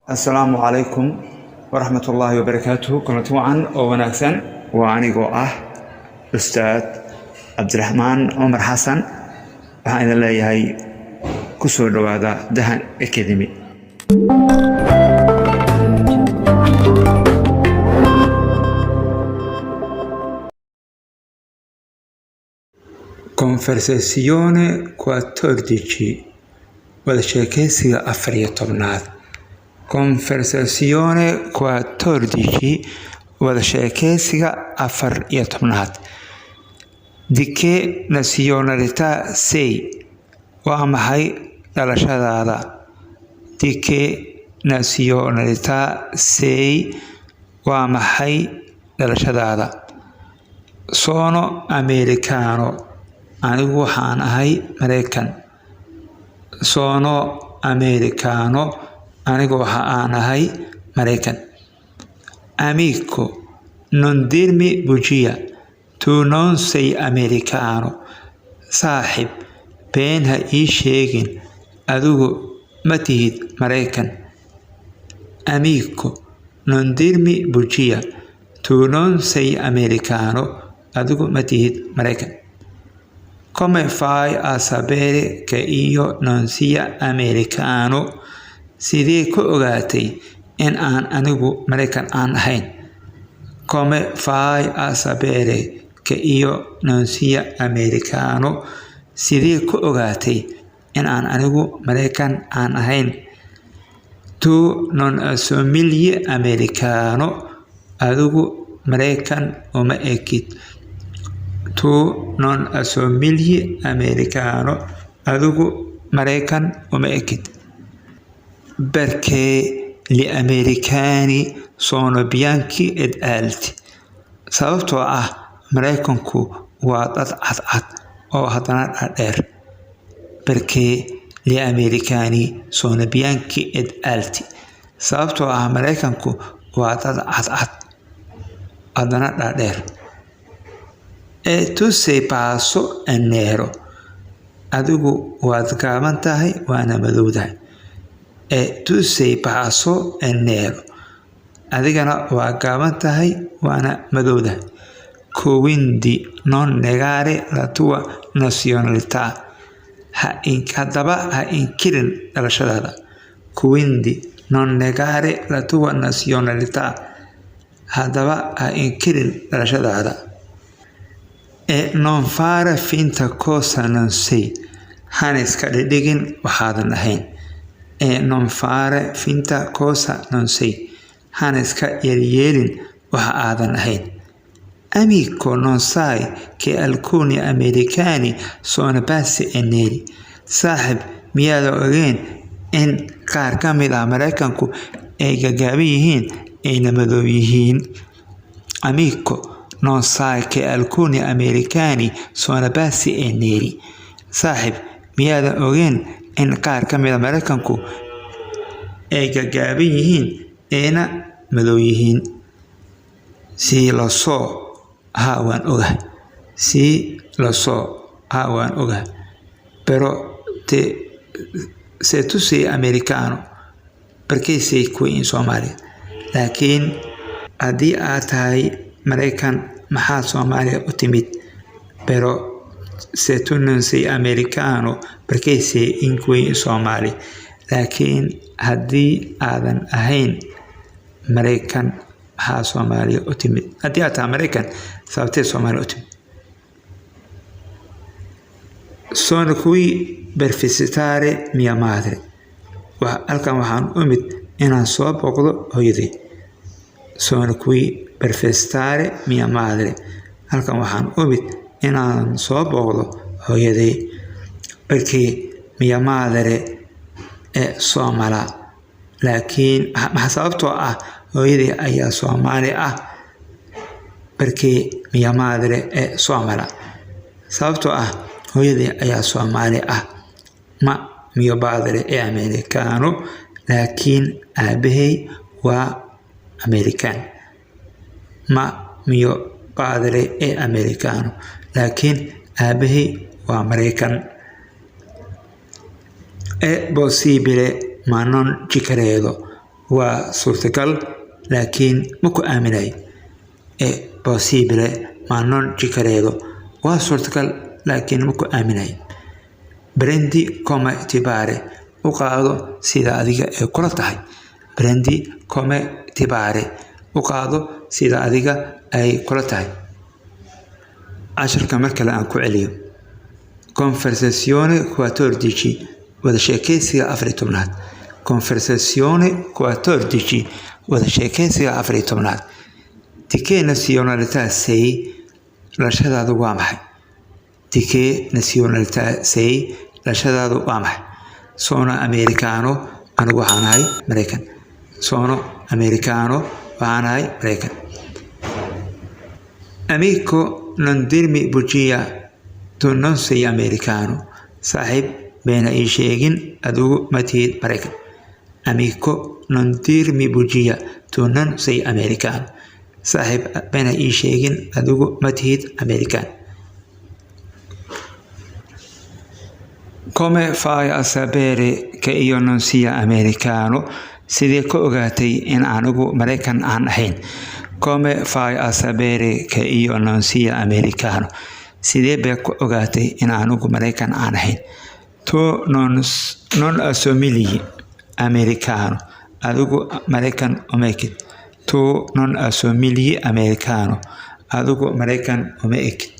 Asalaamu calaykum waraxmatullaahi wabarakaatuhu. Kulanti wacan oo wanaagsan. Waa anigoo ah Ustaad Cabdiraxmaan Cumar Xasan. Waxaan idin leeyahay, ku soo dhowaada Dahan Academy. Conversazione 14, wada sheekeysiga 14aad. Conversazione 14, wada sheekeysiga 14aad. Di che nazionalità sei? Waa maxay dhalashadaada? Di che nazionalità sei? Waa maxay dhalashadaada? Sono americano. Anigu waxaan ahay Mareykan. Sono americano. Anigu waxa aan ahay Mareykan. Amico, non dirmi bugia. Tu non sei americano. Saaxiib, been ha ii sheegin. Adigu ma tihid Mareykan. Amico, non dirmi bugia. Tu non sei americano. Adigu ma tihid Mareykan. Come fai a sapere che io non sia americano? Sidee ku ogaatay in aan anigu Mareykan aan ahayn? Come fai a sapere che io non sia americano? Sidee ku ogaatay in aan anigu Mareykan aan ahayn? Tu non assomigli americano. Adigu Mareykan uma ekid. Tu non assomigli americano. Adigu Mareykan uma ekid. Perché gli americani sono bianchi ed alti. Sababtoo ah Mareykanku waa dad cadcad oo haddana dhaadheer. Perché gli americani sono bianchi ed alti. Sababtoo ah Mareykanku waa dad cadcad haddana dhaadheer. E tu sei basso e nero. Adigu waad gaaban tahay waana madowdahay. E tu sei basso e nero. Adigana waa gaaban tahay waana madowdahay. Quindi non negare la tua nazionalità. Haddaba ha inkirin dhalashadaada. Quindi non negare la tua nazionalità. Haddaba ha inkirin dhalashadaada. E non fare finta cosa non sei. Hana iska dhigin waxaadan ahayn. E non fare finta cosa non sei. Hana iska yeelyeelin waxa aadan ahayn. Amico, non sai che alcuni americani sono bassi e neri? Saaxiib, miyaadan ogeyn in qaar ka mid ah Mareykanku ay gaagaaban yihiin ayna madow yihiin? Amico, non sai che alcuni americani sono bassi e neri? Saaxiib, miyaadan ogeyn in qaar ka mid ah Mareykanku ay gaagaaban yihiin ayna madow yihiin? Sì, lo so. Haa, waan ogahay. Sì, lo so. Haa, waan ogahay. Però te, se tu sei americano, perché sei qui in Somalia? Laakiin haddii aad tahay Mareykan, maxaad Soomaaliya u timid? Però se tu non sei americano, perché sei in qui in Somalia? Laakiin haddii aadan ahayn Mareykan, maxaa Soomaaliya u timid? Haddii aad tahay Mareykan, sababtee Soomaaliya u timid? Sono qui per visitare mia madre. Halkan waxaan u imid inaan soo booqdo hooyaday. Sono qui per visitare mia madre. Halkan waxaan u imid inaan soo booqdo hooyaday. Perché mia madre è somala. Laakiin maxaa sababtoo ah hooyaday ayaa Soomaali ah. Perché mia madre è somala. Sababtoo ah hooyaday ayaa Soomaali ah. Ma mio padre è americano. Laakiin aabahay waa Amerikaan. Ma mio padre è americano. Laakiin aabahay waa Mareykan. È possibile, ma non ci credo. Waa suurtagal, laakiin ma ku aaminayo. È possibile, ma non ci credo. Waa suurtagal, laakiin ma ku aaminayo. Prendi come ti pare. U qaado sida adiga ee kula tahay. Prendi come ti pare. U qaado sida adiga ay kula tahay. Casharka mar kale aan ku celiyo. Conversazione 14, wada sheekeysiga 14aad. Conversazione 14, wada sheekeysiga 14aad. Di che nazionalità sei? Dhalashadaadu waa maxay? Di che nazionalità sei? Dhalashadaadu waa maxay? Sono americano. Anigu waxaan ahay Maraykan. Sono americano. Waxaan ahay Maraykan. Amico, non dirmi bugia, tu non sei americano. Saaxiib, been ha ii sheegin, adigu ma tihid Maraykan. Amico, non dirmi bugia, tu non sei americano. Saaxiib, been ha ii sheegin, adigu ma tihid American. Come fai a sapere che io non sia americano? Sidee ku ogaatay in anigu Maraykan aan ahayn? Come fai a sapere che io non sia americano? Sidee bay ku ogaatay in anigu Maraykan aan ahayn? Tu non assomigli americano. Adigu Maraykan uma ekid. Tu non assomigli americano. Adigu Maraykan uma ekid.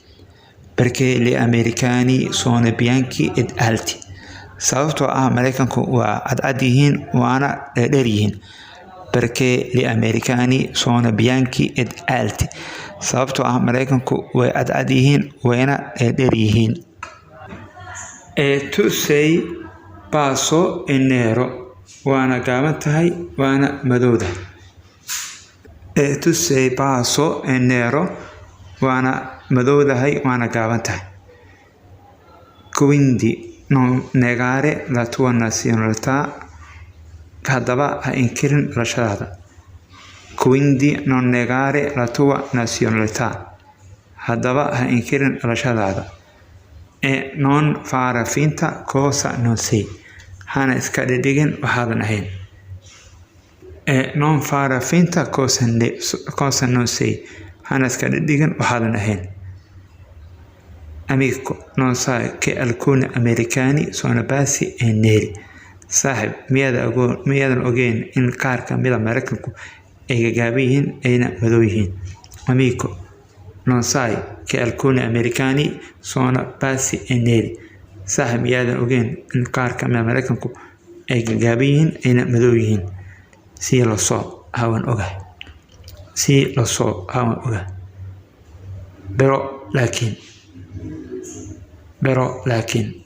Perché gli americani sono bianchi ed alti. Sababtoo ah Maraykanku waa cadcad yihiin waana dheerdheer yihiin. Perché gli americani sono bianchi ed alti. Sababtoo ah Maraykanku way cadcad yihiin wayna dheerdheer yihiin. E tu sei basso e nero. Waana gaaban tahay waana madowdahay. E tu sei basso e nero. Waana madowdahay waana gaaban tahay. Quindi non negare la tua nazionalità. Haddaba ha inkirin dhalashadaada. Quindi non negare la tua nazionalità. Haddaba ha inkirin dhalashadaada. E non fare finta cosa non sei. Hana iska dhigin waxaadan ahayn. E non fare finta cosa non sei. Hana iska dhigin waxaadan ahayn. Amico, non sai che alcuni americani sono bassi e neri. Saaxiib, miyaadan ogeyn in qaar ka mid ah Maraykanku ay gaagaaban yihiin ayna madow yihiin? Amico, non sai che alcuni americani sono bassi e neri. Saaxiib, miyaadan ogeyn in qaar ka mid ah Maraykanku ay gaagaaban yihiin ayna madow yihiin? Sì, lo so, haa, waan ogahay. Sì, lo so, haa, waan ogahay. Però, laakiin. Però, laakiin.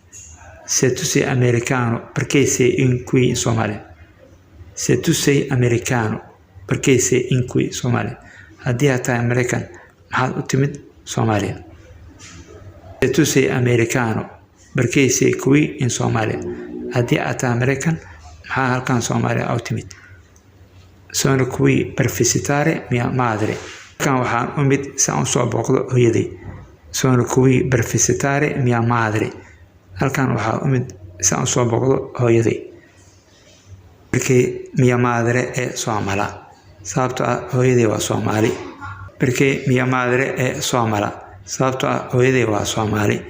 Se tu sei americano, perché sei in qui in Somalia? Se tu sei americano, perché sei in qui in Somalia? Haddii aad tahay Maraykan, maxaad u timid Soomaaliya? Se tu sei americano, perché sei qui in Somalia? Haddii aad tahay Maraykan, maxaa halkan Soomaaliya u timid? Sono qui per visitare mia madre. Halkan waxaan u imid si aan usoo booqdo hooyaday. Sono qui per visitare mia madre. Halkan waxaan u imid si aan usoo booqdo hooyaday. Perché mia madre è somala. Sababtoo ah hooyaday waa Soomaali. Perché mia madre è somala. Sababtoo ah hooyaday waa Soomaali.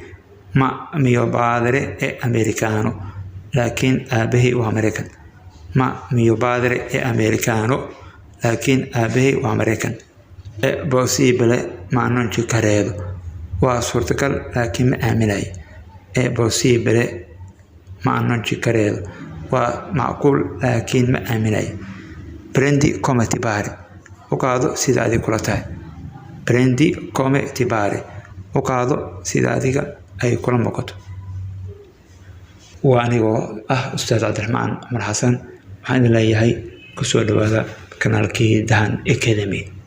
Ma mio padre è americano. Laakiin aabahay waa Maraykan. Ma mio padre è americano. Laakiin aabahay waa Maraykan. È possibile, ma non ci credo. Waa suurtagal, laakiin ma aaminayo. È possibile, ma non ci credo. Waa macquul, laakiin ma aaminayo. Prendi come ti pare. U qaado sida adiga kula tahay. Prendi come ti pare. U qaado sida adiga ay kula muuqato. Waa anigoo ah Ustaad Cabdiraxmaan Cumar Xasan. Waxaan idin leeyahay kusoo dhawaada kanaalkii Dahan Academy.